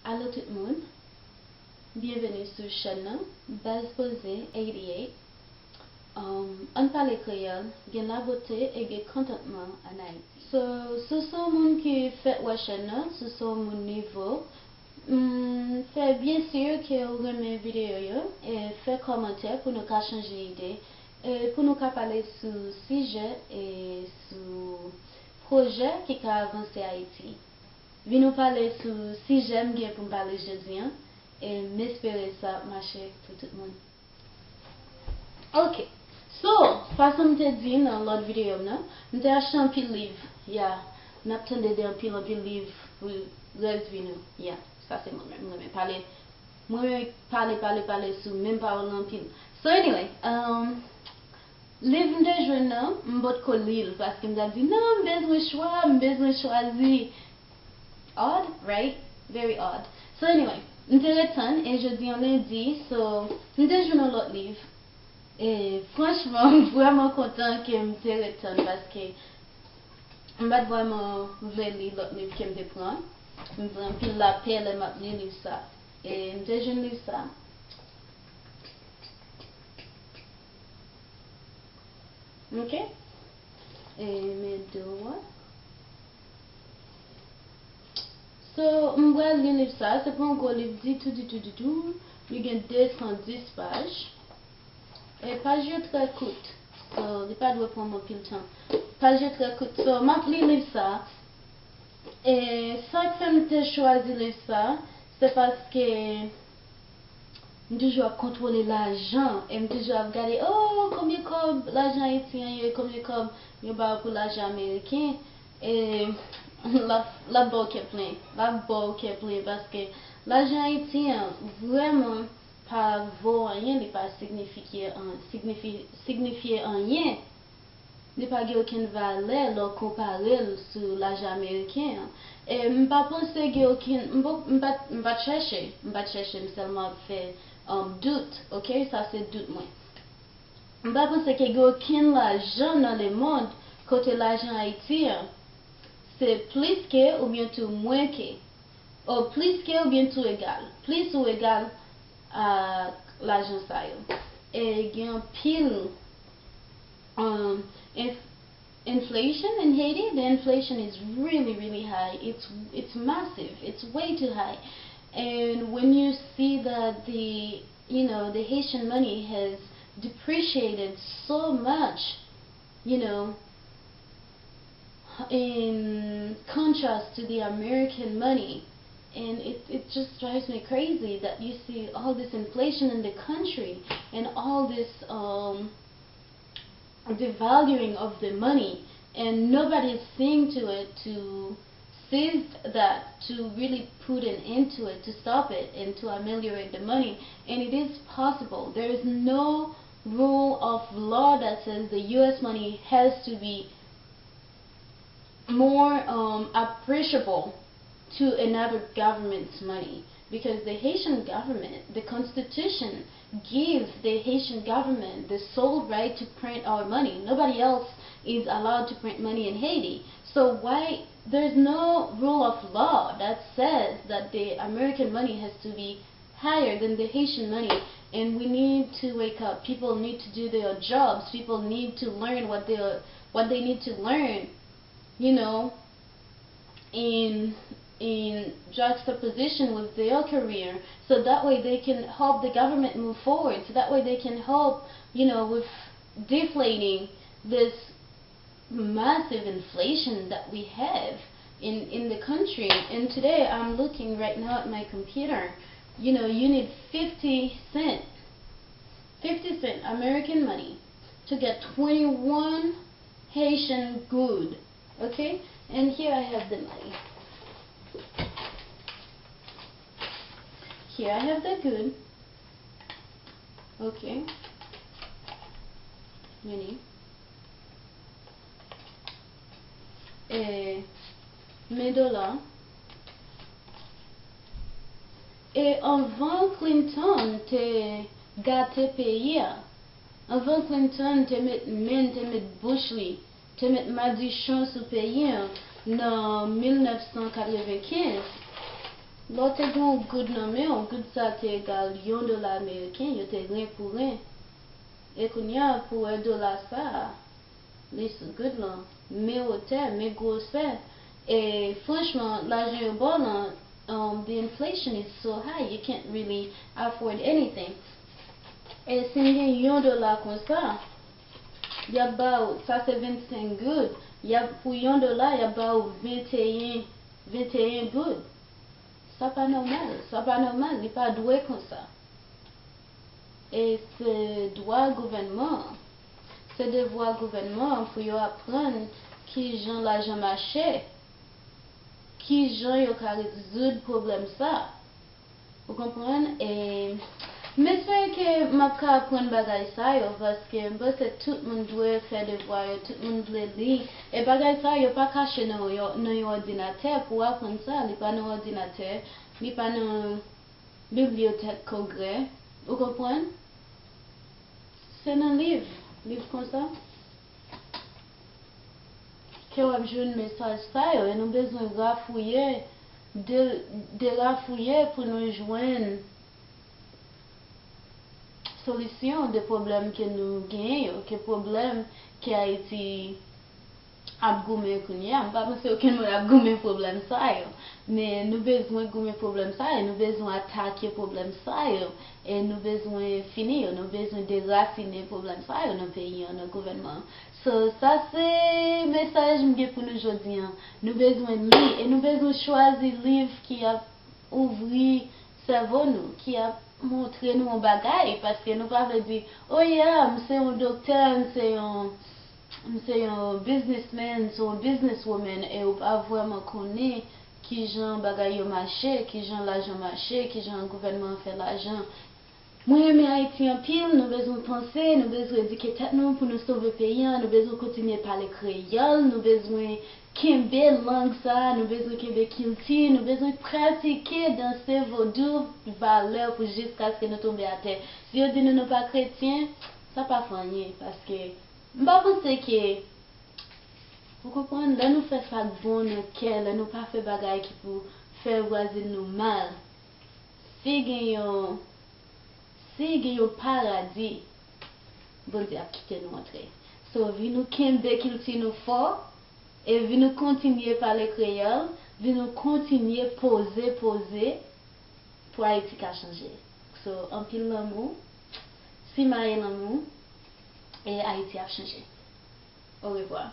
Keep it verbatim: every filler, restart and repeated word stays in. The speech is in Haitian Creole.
Alo tout moun, byenveni sou chèn nan, Baz Poze eighty-eight. Um, ann pale kreyòl, gen labote e gen kontantman ann Ayiti. So, si w se yon moun ki fèk wè chèn nan, si w se yon moun nouvo, mm, fè byen si ke w renmen videyo yo e fè kòmantè pou nou ka chanje ide e pou nou ka pale sou sijè e sou pwojè ki ka avanse Ayiti. Vin nou pale sou sijè m gen pou m pale jodi an, e m espere sa ap mache pou tout moun. Ok. So, fason m te di nan lòt videyo m nan, m te achte anpil liv. Ya, n ap tande de anpil, anpil liv pou rès vi nou. Ya, sa se mwen menm. Mwen renmen pale. Mwen renmen pale, pale, pale sou menm pawòl lan anpil. So, anyway, um, liv m te jwenn nan, m potko li l, paske m t ap di, "Non, m bezwen chwa, m bezwen chwazi." Odd, right? Very odd. So, anyway, m te ret tann, e jodi an lendi, so, m te jwenn yon lòt liv. E, franchman, m vrèman kontan ke m te ret tann, paske m pa t vrèman vle li lòt liv ke m te pran. M pran anpil lapè lè m ap li liv sa. E, m te jwenn liv sa. Ok? E, men do a. So, m pral li liv sa. Se pa yon gwo liv ditou, ditou, ditou. Li gen de san dis paj. E paj yo trè kout. So, li pa dwe pran m anpil tan. Paj yo trè kout. So, m ap li liv sa. E sa k fè m te chwazi liv sa, se paske m toujou ap kontwole lajan. E m toujou ap gade, oh, konbyen kòb lajan ayisyen an ye, konbyen kòb yo ba w pou lajan ameriken. E l ap, l ap ba w kè plen. L ap ba w kè plen paske lajan ayisyen an vrèman pa vo anyen, li pa signifye an-, signifi-, signifye anyen. Li pa gen okenn valè lè w konpare l sou lajan ameriken an. E m pa panse gen okenn, m pa, m pa, m pa t chèche, m pa t chèche, m sèlman ap fè, um, dout, ok? Sa se dout mwen. M pa panse ke gen okenn lajan nan lemonn kote lajan Ayiti an se plis ke oubyen tou mwen ke, o plis ke oubyen tou egal, plis ou egal a lajan sa yo. E gen anpil, um, inf-, inflation in Haiti. The inflation is really, really high. It's, it's massive. It's way too high. And when you see that the, you know, the Haitian money has depreciated so much, you know, in contrast to the American money. And it, it just drives me crazy that you see all this inflation in the country and all this, um, devaluing of the money, and nobody is seeing to it to seize that, to really put an end to it, to stop it, and to ameliorate the money. And it is possible. There is no rule of law that says the U S money has to be more, um, appreciable to another government's money, because the Haitian government, the constitution gives the Haitian government the sole right to print our money. Nobody else is allowed to print money in Haiti. So why there's no rule of law that says that the American money has to be higher than the Haitian money? And we need to wake up. People need to do their jobs. People need to learn what they what they need to learn, you know, in in juxtaposition with their career, so that way they can help the government move forward, so that way they can help, you know, with deflating this massive inflation that we have in in the country. And today I'm looking right now at my computer. You know, you need fifty cent, fifty cent American money to get twenty-one Haitian goud. Okay? And here I have the money. Here I have the goud. Okay. Meni. E, men dola. E anvan Clinton te gate peyi a, anvan Clinton te met men, te met bouch li, te met madichon sou peyi a nan mil nèf san katrevenkenz, Lè w te gen yon goud nan men w, goud sa te egal yon dola ameriken, yo te ren pou ren. E kounye a, pou wè dola sa a, li sou goud lan, men wotè, men gwosè. E franchman, lajan yo ba w lan, um, the inflation is so high, you can't really afford anything. E si m gen yon dola konsa, y ap ba w, sa se vennsenk goud, y ap, pou yon dola, y ap ba w venteyen, venteyen goud. Sa pa nòmal, sa pa nòmal, li pa dwe konsa. E se dwa gouvènman an, se devwa gouvènman an pou yo aprann kijan lajan mache, kijan yo ka rezoud pwoblèm sa. Ou konprann? E m espere ke m ap ka aprann bagay sa yo, paske m panse tout moun dwe fè devwa yo, tout moun dwe li. E bagay sa yo pa kache nan yon, nan yon òdinatè pou w aprann sa, li pa nan òdinatè, li pa nan bibliyotèk Kongrè. Ou konprann? Se nan liv, liv konsa ke w ap jwenn mesaj sa yo, e nou bezwen rafouye, de, derafouye pou nou jwenn solisyon de pwoblèm ke nou genyen yo, ke pwoblèm ke Ayiti ap goumen kounye a. M pa panse okenn moun ap goumen pwoblèm sa yo. Men nou bezwen goumen pwoblèm sa yo, nou bezwen atake pwoblèm sa yo, e nou bezwen fini yo, nou bezwen derasinen pwoblèm sa yo nan peyi an, nan gouvènman an. So, sa se mesaj m gen pou nou jodi an. Nou bezwen li, e nou bezwen chwazi liv ki ap ouvri sèvo nou, ki ap montre nou yon bagay, paske nou pa vle di, "Oh yeah, m se yon doktè, m se yon, m se yon businessman, m se yon businesswoman," e ou pa vrèman konnen kijan bagay yo mache, kijan lajan mache, kijan gouvènman an fè lajan. Mwen renmen Ayiti anpil, nou bezwen panse, nou bezwen edike tèt nou pou nou sove peyi an, nou bezwen kontinye pale kreyòl, nou bezwen kenbe lang sa, nou bezwen kenbe kilti, nou bezwen pratike danse vodou valè pou jiskaske nou tonbe atè. Si yo di nou nou pa kretyen, sa pa fè anyen, paske m pa panse ke, ou konprann, lè nou fè sa k bon nan kè, lè nou pa fè bagay ki pou fè vwazen nou mal, si gen yon, si gen yon paradi, Bondye ap kite nou antre. So, vin nou kenbe kilti nou fò, e vin nou kontinye pale kreyòl, vin nou kontinye poze, poze, pou Ayiti ka chanje. So, anpil lanmou, simaye lanmou, e Ayiti ap chanje. Orevwa.